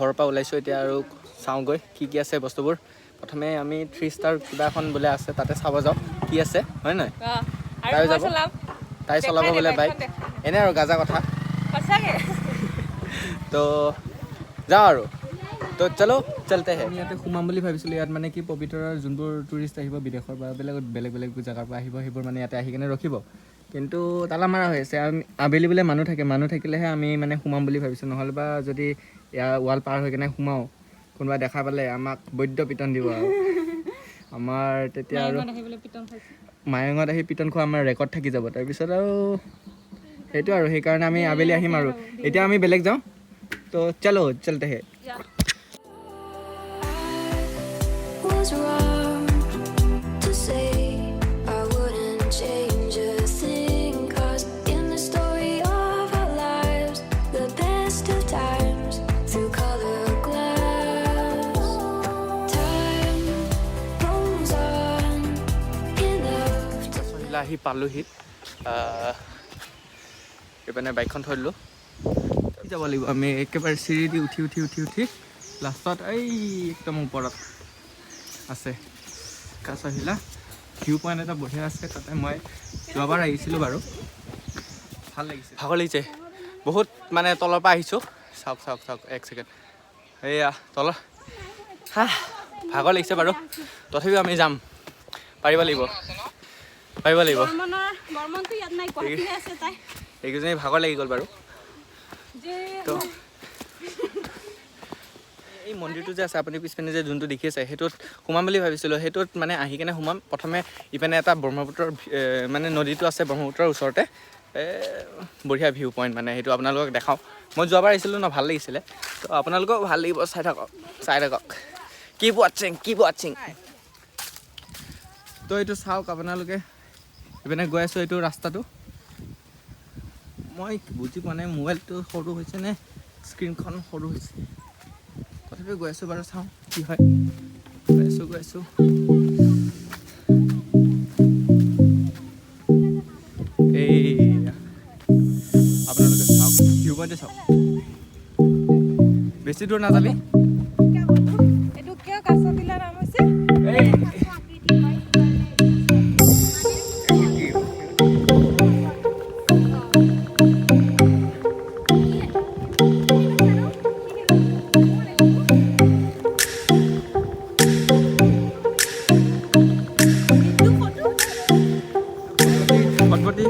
ঘৰৰ পৰা ওলাইছোঁ এতিয়া আৰু চাওঁগৈ কি কি আছে বস্তুবোৰ। প্ৰথমে আমি থ্ৰী ষ্টাৰ কিবা এখন বোলে আছে, তাতে চাব যাওঁ কি আছে, হয় নহয়? আৰু তাইও মই যাব। চলাম। তাই চলাব দেখাই দে, বোলে বাইক। বাইকখন দেখাই। এনে আৰু গাজা কথা। সঁচাকে। তো যাওঁ আৰু, তো চলো চলতে হে। আমি ইয়াতে সোমাম বুলি ভাবিছিলোঁ। ইয়াত মানে কি, পবিতৰাৰ যোনবোৰ টুৰিষ্ট আহিব বিদেশৰ পৰা, বেলেগ বেলেগ বেলেগ জেগাৰ পৰা আহিব, সেইবোৰ মানে ইয়াতে আহি কেনে ৰখিব। কিন্তু তালা মাৰা হৈ আছে। আমি আবেলি বোলে মানুহ থাকে, মানুহ থাকিলেহে আমি মানে সোমাম বুলি ভাবিছোঁ। নহ'লে বা যদি ইয়াৰ ৱাল পাৰ হৈ কেনে সোমাওঁ, কোনোবা দেখা পালে আমাক বৈদ্য পিটন দিব। আৰু আমাৰ তেতিয়া আৰু মায়ঙত আহিবলৈ পিটন খাইছে। মায়ঙত আহি পিটন খোৱা আমাৰ ৰেকৰ্ড থাকি যাব তাৰপিছত আৰু। সেইটো আৰু সেইকাৰণে আমি আবেলি আহিম আৰু এতিয়া আমি বেলেগ যাওঁ। তো চলো চলতে হে। Was wrong to say I wouldn't change a thing. 'Cause in the story of our lives, the best of times through colored glass, time rolls on enough to. Kachahila আহি পালোহি। এইপিনে বাইকখন থৈ দিলোঁ। যাব লাগিব আমি একেবাৰে চিৰি দি উঠি উঠি উঠি উঠি লাষ্টত এই একদম ওপৰত আছে কাছহিলা ভিউ পইণ্ট এটা বঢ়িয়া আছে। তাতে মই যোৱাবাৰ আহিছিলোঁ বাৰু, ভাল লাগিছে। ভাগৰ লাগিছে বহুত, মানে তলৰ পৰা আহিছোঁ। চাওক চাওক চাওক, এক ছেকেণ্ড, এইয়া তলৰ। হা, ভাগৰ লাগিছে বাৰু, তথাপিও আমি যাম। পাৰিব লাগিব, পাৰিব লাগিব। বৰ্মনৰ বৰ্মনটো ইয়াত নাই, গুৱাহাটীহে আছে তাই। এইকেইজনী ভাগৰ লাগি গ'ল বাৰু। যে তো এই মন্দিৰটো যে আছে, আপুনি পিছপিনে যে যোনটো দেখি আছে, সেইটোত সোমাম বুলি ভাবিছিলোঁ। সেইটোত মানে আহি কেনে সোমাম। প্ৰথমে ইপিনে এটা ব্ৰহ্মপুত্ৰৰ মানে নদীটো আছে ব্ৰহ্মপুত্ৰৰ ওচৰতে, বঢ়িয়া ভিউ পইণ্ট, মানে সেইটো আপোনালোকক দেখাওঁ। মই যোৱাবাৰ আহিছিলোঁ ন, ভাল লাগিছিলে। তো আপোনালোকেও ভাল লাগিব, চাই থাকক, চাই থাকক। Keep watching, keep watching. তো এইটো চাওক আপোনালোকে, ইপিনে গৈ আছোঁ। এইটো ৰাস্তাটো মই বুজি পোৱা নাই, মোবাইলটো সৰু হৈছে নে স্ক্ৰীণখন সৰু হৈছে। তথাপিও গৈ আছোঁ বাৰু, চাওঁ কি হয়। গৈ আছোঁ, গৈ আছোঁ। এই আপোনালোকে চাওক, ভিউ পইণ্টটো চাওক। বেছি দূৰ নাযাবি। এইটো কিয় কাছশিলা নাম হৈছে? এই ফটফটি।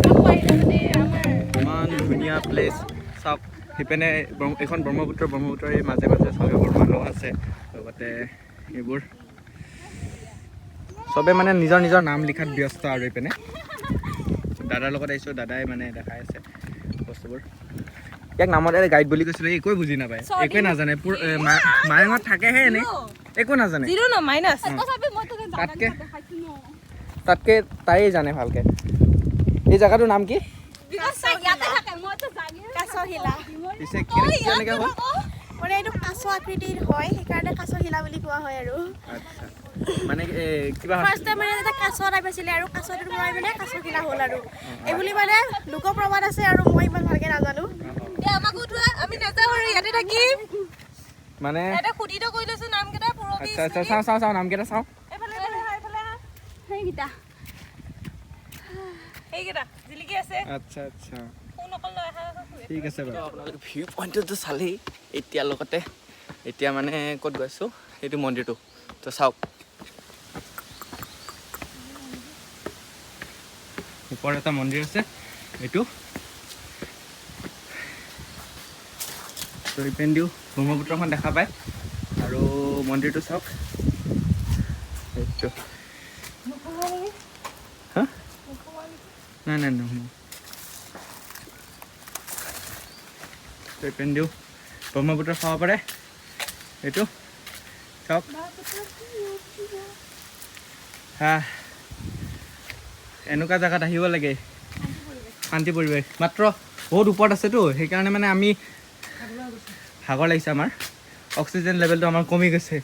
আকৌ আহিলে যদি আমাৰ ইমান ধুনীয়া প্লেচ চাওক। সিপিনে এইখন ব্ৰহ্মপুত্ৰ, ব্ৰহ্মপুত্ৰৰ এই মাজে মাজে চাওক, এইবোৰ মানুহ আছে, লগতে এইবোৰ চবে মানে নিজৰ নিজৰ নাম লিখাত ব্যস্ত। আৰু এইপিনে দাদাৰ লগত আহিছোঁ, দাদাই মানে দেখাই আছে বস্তুবোৰ। ইয়াক নামত গাইড বুলি কৈছিলোঁ, একোৱে বুজি নাপায়, একোৱে নাজানে। মায়ঙত থাকেহে, এনেই একো নাজানে। জিৰ' ন মাইনাছ। তাতকে তাইয়ে জানে ভালকে। এই জেগাটোৰ নাম কি? কাছশিলা। পিছে কেনেকে হ'ল? মানে এইটো কাছ আকৃতিৰ হয়, সেইকাৰণে কাছশিলা বুলি কোৱা হয় আৰু। আচ্ছা, মানে কিবা ফাৰ্ষ্ট টাইম মানে এটা কাছ টাইপ আছিলে আৰু কাছটোৰ পৰাই মানে কাছশিলা হ'ল আৰু এইবুলি মানে লোকপ্ৰবাদ আছে আৰু মই ইমান ভালকে নাজানো। আমাকো উঠোৱা, আমি নাযাওঁ আৰু ইয়াতে থাকিম। মানে ইয়াতে সুধিতো কৰি লৈছো নামকেইটা পুৰবী। আচ্ছা, চাওঁ চাওঁ চাওঁ, নামকেইটা চাওঁ। এইফালে, এইফালে আহা, এইফালে আহা। সেইকেইটা। সেইকেইটা জিলিকি আছে। আচ্ছা। ফোন অকল লৈ আহা। ঠিক আছে বাৰু, আপোনালোকে ভিউ পইণ্টটোতো চালেই। এতিয়া লগতে এতিয়া মানে ক'ত গৈ আছোঁ, সেইটো মন্দিৰটো তো চাওক। ওপৰত এটা মন্দিৰ আছে এইটো। তো ইপিনেদিও ব্ৰহ্মপুত্ৰখন দেখা পায় আৰু মন্দিৰটো চাওক এইটো। হা, নাই নাই, নহয়। তো ইপিনেদিও ব্ৰহ্মপুত্ৰ চাব পাৰে, এইটো চাওক। হা, এনেকুৱা জেগাত আহিব লাগে, শান্তি পৰিৱেশ। মাত্ৰ বহুত ওপৰত আছেতো, সেইকাৰণে মানে আমি ভাগৰ লাগিছে, আমাৰ অক্সিজেন লেভেলটো আমাৰ কমি গৈছে।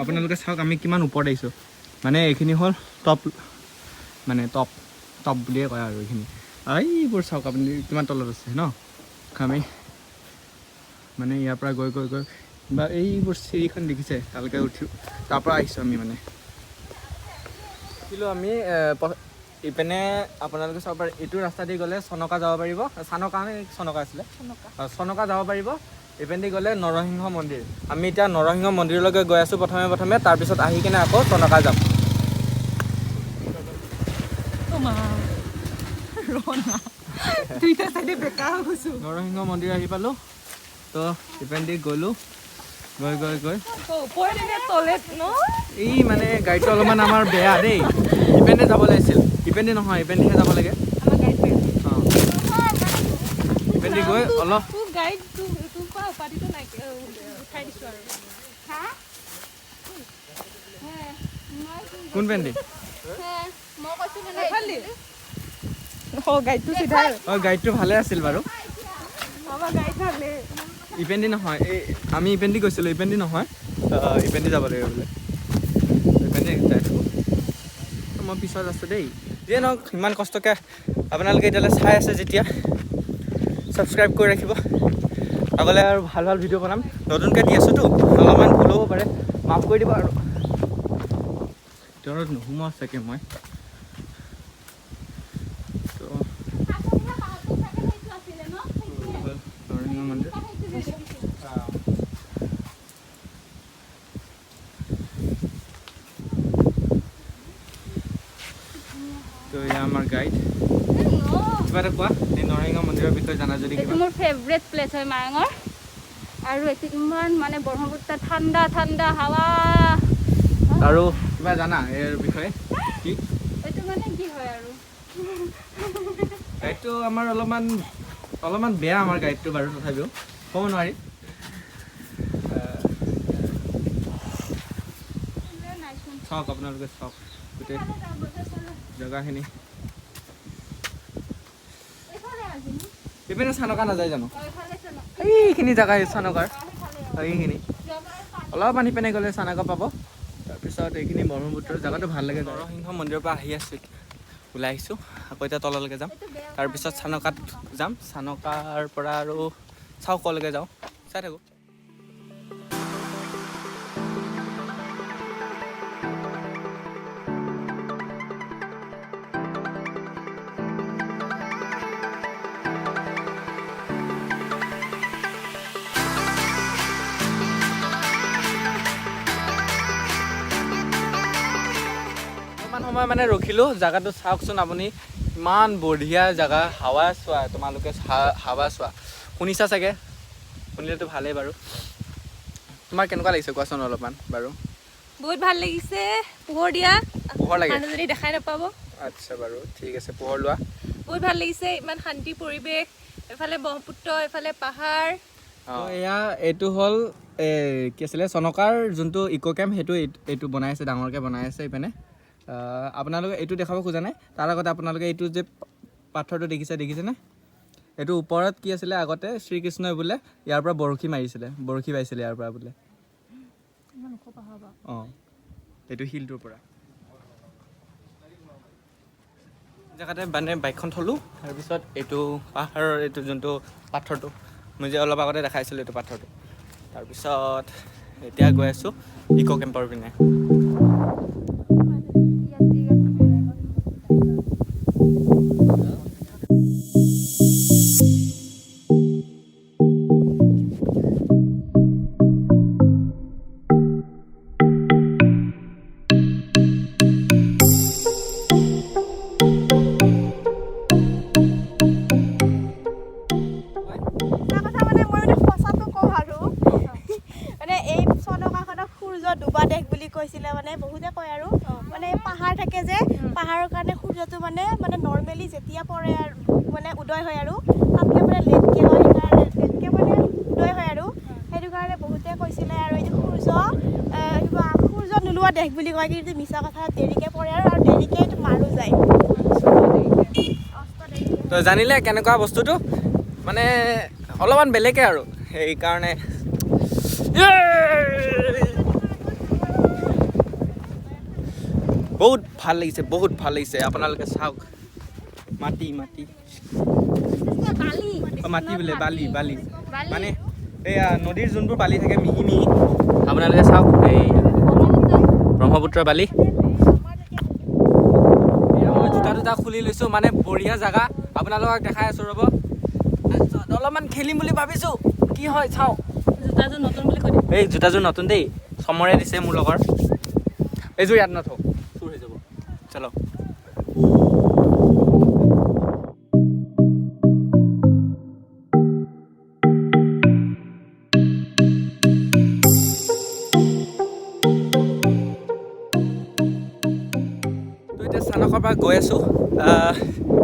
আপোনালোকে চাওক আমি কিমান ওপৰত আহিছোঁ। মানে এইখিনি হ'ল টপ, মানে টপ। টপ বুলিয়ে কয় আৰু এইখিনি। এইবোৰ চাওক আপুনি কিমান তলত আছে ন। আমি মানে ইয়াৰ পৰা গৈ গৈ গৈ বা এইবোৰ চিৰিখন দেখিছে, তালৈকে উঠি তাৰ পৰা আহিছোঁ আমি। মানে কিন্তু আমি ইপিনে আপোনালোকে চাব পাৰে, এইটো ৰাস্তা দি গ'লে চনকা যাব পাৰিব। চানকা নে চনকা আছিলে? চনকা যাব পাৰিব। ইপিনেদি গ'লে নৰসিংহ মন্দিৰ। আমি এতিয়া নৰসিংহ মন্দিৰলৈকে গৈ আছোঁ প্ৰথমে প্ৰথমে, তাৰপিছত আহি কিনে আকৌ চনকা যাম। দুইটা চাইডে বেকা হৈ গৈছোঁ। নৰসিংহ মন্দিৰ আহি পালোঁ। তো ইপিনেদি গ'লোঁ, গৈ গৈ গৈ ওপৰত এনে তলেত ন। এই মানে গাড়ীটো অলপমান আমাৰ বেয়া দেই। ইপিনে যাব লাগিছিল, ইপিনে নহয়, ইপিনেদিহে যাব লাগে। আমাৰ গাইড বেয়া। অঁ, ইপিনেদি গৈ অলপ তোৰ গাইড তোৰ পৰা উপাধিটো নাইকিয়া উঠাই দিছোঁ আৰু। কোন পেন্দি? অঁ, গাইডটো চিধা। অঁ, গাইডটো ভালে আছিল বাৰু। আমাৰ গাইড ভালে। ইপিনেদি নহয়, এই আমি ইপিনেদি গৈছিলোঁ, ইপিনেদি নহয়, ইপিনেদি যাব লাগিব বোলে। ইপিনেদি যাই থাকোঁ, মই পিছত আছোঁ দেই। যিয়ে নহওক, ইমান কষ্টকৈ আপোনালোকে এতিয়ালৈ চাই আছে যেতিয়া ছাবস্ক্ৰাইব কৰি ৰাখিব। আগলৈ আৰু ভাল ভাল ভিডিঅ' বনাম। নতুনকৈ দি আছোঁতো, অলপমান ভুল হ'ব পাৰে, মাফ কৰি দিব। আৰু ভিতৰত নোসোমোৱা চাগে মই। তো নৰসিংহ মন্দিৰ। তো এয়া আমাৰ গাইড। কিবা এটা কোৱা এই নৰসিংহ মন্দিৰৰ বিষয়ে জানা যদি এইটো কিবা। মোৰ ফেভৰেট প্লেচ হয় মায়ঙৰ। আৰু এইটো ইমান মানে ব্ৰহ্মপুত্ৰ ঠাণ্ডা ঠাণ্ডা হাৱা। আৰু কিবা জানা ইয়াৰ বিষয়ে কি? এইটো মানে কি হয় আৰু? গাইডটো আমাৰ অলপমান অলপমান বেয়া আমাৰ গাইডটো বাৰু, তথাপিও ক'ব নোৱাৰি। চাওক আপোনালোকে, চাওক গোটেই জেগাখিনি। এইপিনে চানকা নাযায় জানো? এইখিনি জেগা চানকাৰ, এইখিনি অলপমান সিপিনে গ'লে চানকা পাব। তাৰপিছত এইখিনি ব্ৰহ্মপুত্ৰৰ জেগাটো ভাল লাগে। নৰসিংহ মন্দিৰৰ পৰা আহি আছোঁ, ওলাই আহিছোঁ, আকৌ এতিয়া তললৈকে যাম, তাৰপিছত চানকাত যাম। চানকাৰ পৰা আৰু চাওঁ ক'লৈকে যাওঁ, চাই থাকোঁ। অলপমান সময় মানে ৰখিলোঁ। জেগাটো চাওকচোন আপুনি, ইমান বঢ়িয়া জেগা। হাৱা চোৱা তোমালোকে, হাৱা চোৱা শুনিছা চাগে, শুনিলেতো ভালেই বাৰু। তোমাৰ কেনেকুৱা লাগিছে কোৱাচোন অলপমান বাৰু। বহুত ভাল লাগিছে। পোহৰ দিয়া। পোহৰ লাগে। মানুহজনী দেখাই নাপাব। আচ্ছা বাৰু, ঠিক আছে, পোহৰ লোৱা। বহুত ভাল লাগিছে, ইমান শান্তি পৰিৱেশ, এফালে ব্ৰহ্মপুত্ৰ, এফালে পাহাৰ। এয়া এইটো হ'ল এই কি আছিলে চনকাৰ যোনটো ইক' কেম্প, সেইটো এইটো বনাই আছে, ডাঙৰকৈ বনাই আছে ইপিনে। আপোনালোকে এইটো দেখাব খোজা নাই, তাৰ আগতে আপোনালোকে এইটো যে পাথৰটো দেখিছে, দেখিছেনে? এইটো ওপৰত কি আছিলে আগতে, শ্ৰীকৃষ্ণই বোলে ইয়াৰ পৰা বৰশী মাৰিছিলে, বৰশী বাইছিলে ইয়াৰ পৰা বোলে। অঁ, এইটো শিলটোৰ পৰা। জেগাতে মানে বাইকখন থ'লোঁ, তাৰপিছত এইটো পাহাৰৰ এইটো যোনটো পাথৰটো মই যে অলপ আগতে দেখাইছিলোঁ, এইটো পাথৰটো। তাৰপিছত এতিয়া গৈ আছোঁ ইক' কেম্পৰ পিনে। সঁচা কথা মানে মই মানে সঁচাটো কওঁ আৰু, মানে এই চনকাখনক সূৰ্য ডুবা দেশ বুলি কৈছিলে, মানে বহুতে কয় আৰু। মানে পাহাৰ থাকে যে, পাহাৰৰ কাৰণে সূৰ্যটো মানে মানে নৰ্মেলি যেতিয়া পৰে আৰু মানে উদয় হয় আৰু তাতকৈ মানে লেটকৈ হয়, সেইকাৰণে লেটকৈ মানে উদয় হয় আৰু সেইটো কাৰণে বহুতে কৈছিলে আৰু এইটো সূৰ্য কিবা সূৰ্য নোলোৱা দেশ বুলি কয়, কিন্তু মিছা কথা, দেৰিকৈ পৰে আৰু আৰু দেৰিকৈ এইটো মাৰো যায়। তো জানিলে কেনেকুৱা বস্তুটো মানে অলপমান বেলেগে আৰু সেইকাৰণে বহুত ভাল লাগিছে, বহুত ভাল লাগিছে। আপোনালোকে চাওক। মাটি মাটি। বালি। অ, মাটি বোলে, বালি বালি। বালি। মানে এইয়া নদীৰ যোনবোৰ বালি থাকে মিহি মিহি। আপোনালোকে চাওক, এই ব্ৰহ্মপুত্ৰৰ বালি। এয়া মই জোতা তোতা খুলি লৈছোঁ, মানে বঢ়িয়া জেগা আপোনালোকক দেখাই আছোঁ, ৰ'ব। তাৰপিছত অলপমান খেলিম বুলি ভাবিছোঁ, কি হয় চাওঁ। জোতাযোৰ নতুন বুলি কৈ দিম। এই জোতাযোৰ নতুন দেই, সমৰে দিছে মোৰ লগৰ। এইযোৰ ইয়াত নথওঁ, চুৰ হৈ যাব। চলো। তো এতিয়া চানকৰ পৰা গৈ আছোঁ।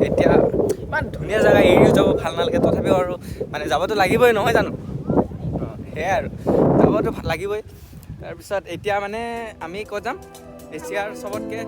এতিয়া ইমান ধুনীয়া জেগা এৰিও যাব ভাল নালাগে, তথাপিও আৰু মানে যাবতো লাগিবই, নহয় জানো? অঁ, সেয়াই আৰু, যাবতো ভাল লাগিবই। তাৰপিছত এতিয়া মানে আমি ক'ত যাম? এছিয়াৰ চবতকৈ